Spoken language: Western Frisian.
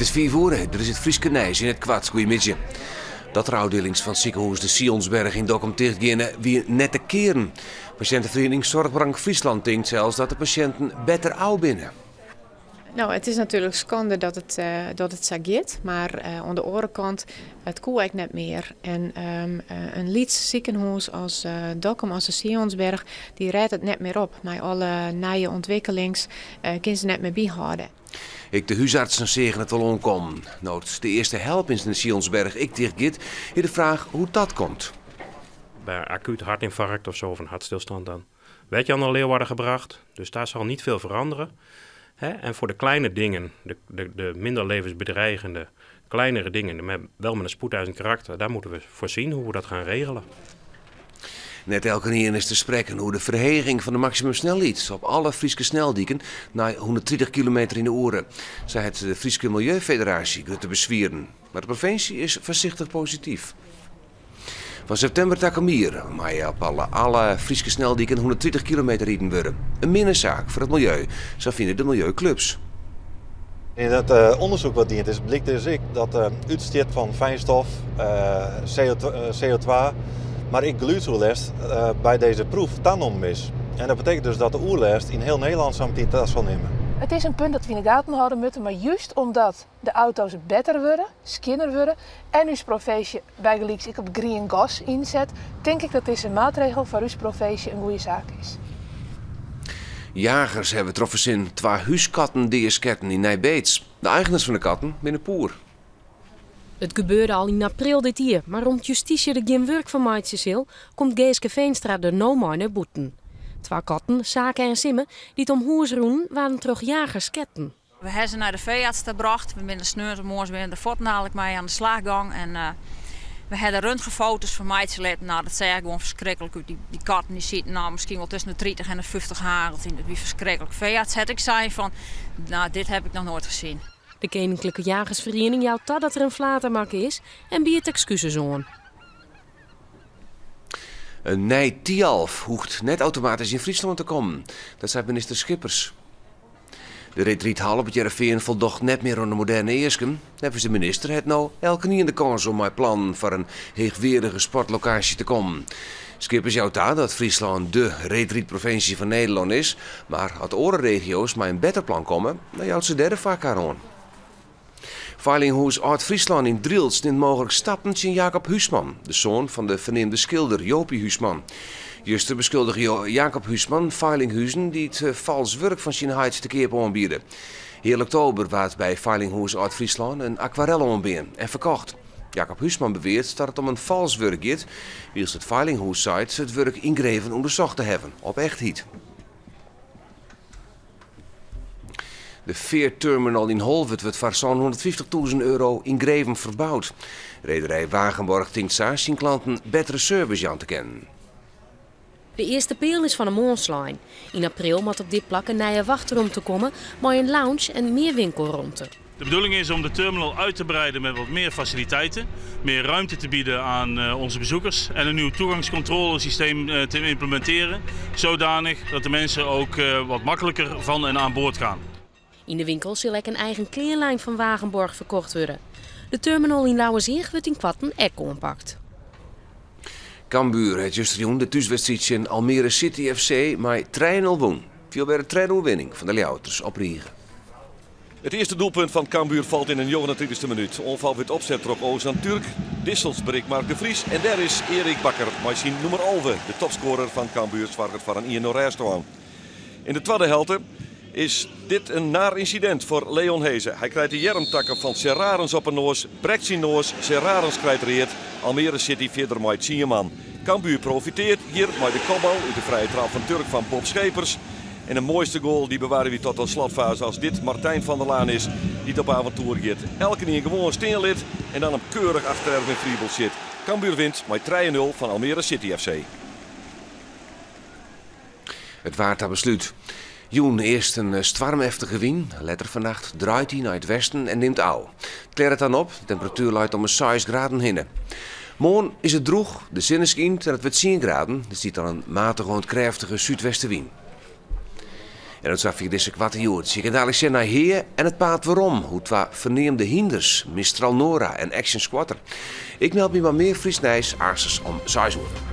It is fiif oere, der is it Fryske nijs yn it koart. Goeiemiddei. Dat der ôfdielings fan sikehûs De Sionsberg yn Dokkum tichtgeane, wie net te kearen. Pasjinteferiening Zorgbelang Friesland tinkt sels dat de pasjinten better ôf binne. No, it is natuerlik skande dat it, dat it sa giet, mar oan de oare kant, it koe ek net mear. En in lyts sikehûs as Dokkum, as de Sionsberg, dy rêdt it net mear op. Mei alle nije ûntwikkelings kin se net mear byhâlde. Ek de húsartsen seagen it wol oankommen. No't de earste help yn de Sionsberg ek ticht giet, is de fraach hoe't dat komt. Bij acuut hartinfarct of zo, of een hartstilstand, dan werd je al naar Leeuwarden gebracht. Dus daar zal niet veel veranderen. Hè? En voor de kleine dingen, de minder levensbedreigende, kleinere dingen, wel met een spoedeisend karakter, daar moeten we voorzien hoe we dat gaan regelen. Net elkenien is te sprekken oer de ferheging fan de maksimumsnelheid op alle Fryske sneldiken nei 130 kilometer yn de oere. Sa hat de Fryske Miljeufederaasje grutte beswieren. Mar de provinsje is foarsichtich posityf. Fan septimber takom jier mei op alle, alle Fryske sneldiken 130 kilometer riden wurde. In minne saak foar it miljeu, sa fine de miljeuklups. Yn it eh, ûndersyk wat dien is, blykt dus ek dat de útstjit fan fijnstof, eh, CO2, mar ek gelûdsoerlêst eh, by dizze proef tanommen is. En dat betekent dus dat de oerlêst yn hiel Nederlân sa metien ta sil nimme. It is in punt dat we yn 'e gaten hâlde moatte, mar just omdat de auto's better wurde, skjinner wurde en ús provinsje bygelyks ek op grien gas ynset, tink ik dat dizze maatregel foar ús provinsje in goede saak is. Jagers hawwe troch fersin twa húskatten deasketten yn Nij Beets. De eigeners fan de katten binne poer. It gebeurde al yn april dit jier, mar om't justysje der gjin wurk fan meitsje sil, komt Geeske Veenstra der no mei nei bûten. Twa katten, Sake en Simme, dy't om hûs rûnen, waarden troch jagers sketten. We hawwe se nei de feearts ta brocht. We binne sneontemoarns binne der fuortendalik mei oan de slach gong en we hawwe der röntgenfoto's fan meitsje litten. Nou, dat seach gewoan ferskriklik út. Dy katten dy sieten nou miskien wol tusken de 30 en de 50 hagels yn. Dat wie ferskriklik. Feearts hat ek sein fan, nou, dit heb ik noch nooit gezien. De Keninklike Jagersferiening jout ta dat der in flater makke is en biedt ekskuzes oan. In nij Thialf hoecht net automatysk yn Fryslân te kommen. Dat seit minister Schippers. De reedrydhal op It Hearrenfean foldocht net mear oan de moderne easken. Neffens de minister hat no elkenien de kâns om mei plannen foar in heechweardige sportlokaasje te kommen. Schippers jout ta dat Fryslân dé reedrydprovinsje fan Nederlân is, mar as oare regio's mei in better plan komme, dan jout se dêr de foarkar oan. Feilinghûs Ald Fryslân yn Drylts nimt mooglik stappen tsjin Jacob Huisman, de soan fan de ferneamde skilder Jopie Huisman. Juster beskuldige Jacob Huisman feilinghuzen dy't falsk wurk fan syn heit te keap oanbiede. Heal oktober waard by feilinghûs Ald Fryslân in akwarel oanbean en ferkocht. Jacob Huisman beweart dat it om in falsk wurk giet, wylst it feilinghûs seit it wurk yngreven ûndersocht te hawwen op echtheid. De fearterminal yn Holwert wurdt foar 750.000 euro yngreven ferboud. Rederij Wagenborg tinkt sa syn klanten bettere service jaan te kinnen. De earste peal is fan 'e moarn slein. Yn april moat op dit plak in nije wachtromte komme mei in lounge en mear winkelromte. De bedoeling is om de terminal uit te breiden met wat meer faciliteiten, meer ruimte te bieden aan eh, onze bezoekers en een nieuw toegangscontrolesysteem eh, te implementeren, zodanig dat de mensen ook eh, wat makkelijker van en aan boord gaan. Yn de winkel sil ek in eigen kleanlijn fan Wagenborg ferkocht wurde. De terminal yn Lauwerseach wurdt ynkoarten ek oanpakt. Cambuur hat justerjûn de thúswedstriid tsjin Almere City FC mei 3-0 wûn. Wie alwer de tredde oerwinning fan de Ljouwerters op rige. It earste doelpunt fan Cambuur falt yn de 39e minút. Oanfal wurdt opset troch Ozan Türk. Dissels berikt Mark de Vries en dêr is Erik Bakker mei syn nûmer 11. De topskoarer fan Cambuur soarget foar in 1-0 rêststân. Yn de twadde helte is dit in naar ynsidint foar Leon Hese. Hy krijt de earmtakken fan Serrarens op 'e noas, brekt syn noas, Serrarens krijt read. Almere City fierder mei 10 man. Cambuur profiteart hjir mei de kopbal út de frije trap fan Türk fan Bob Schepers. En de moaiste goal dy bewarje wy tot de slotfaze as dit Martijn van der Laan is dy't op avontoer giet. Elkenien gewoan stean lit en dan him keurich achter Erwin Friebel sjit. Cambuur wint mei 3-0 fan Almere City FC. It waar ta beslút. Jûn earst in stoarmeftige wyn, letter fannacht draait dy nei it westen en nimt ôf. It klearret dan op, de temperatuer leit om 'e 6 graden hinne. Moarn is it drûch, de sinne skynt en it wurdt 10 graden. Der stiet dan in matige oant krêftige súdwestewyn. En dat safier dizze Koarte Hjoed. Je kinne dalik sjen nei Hea en it paad werom. Hoe twa ferneamde hynders, Mistral Nora en Action Squatter. Ik meld my mei mear Frysk nijs aansens om 6 oere.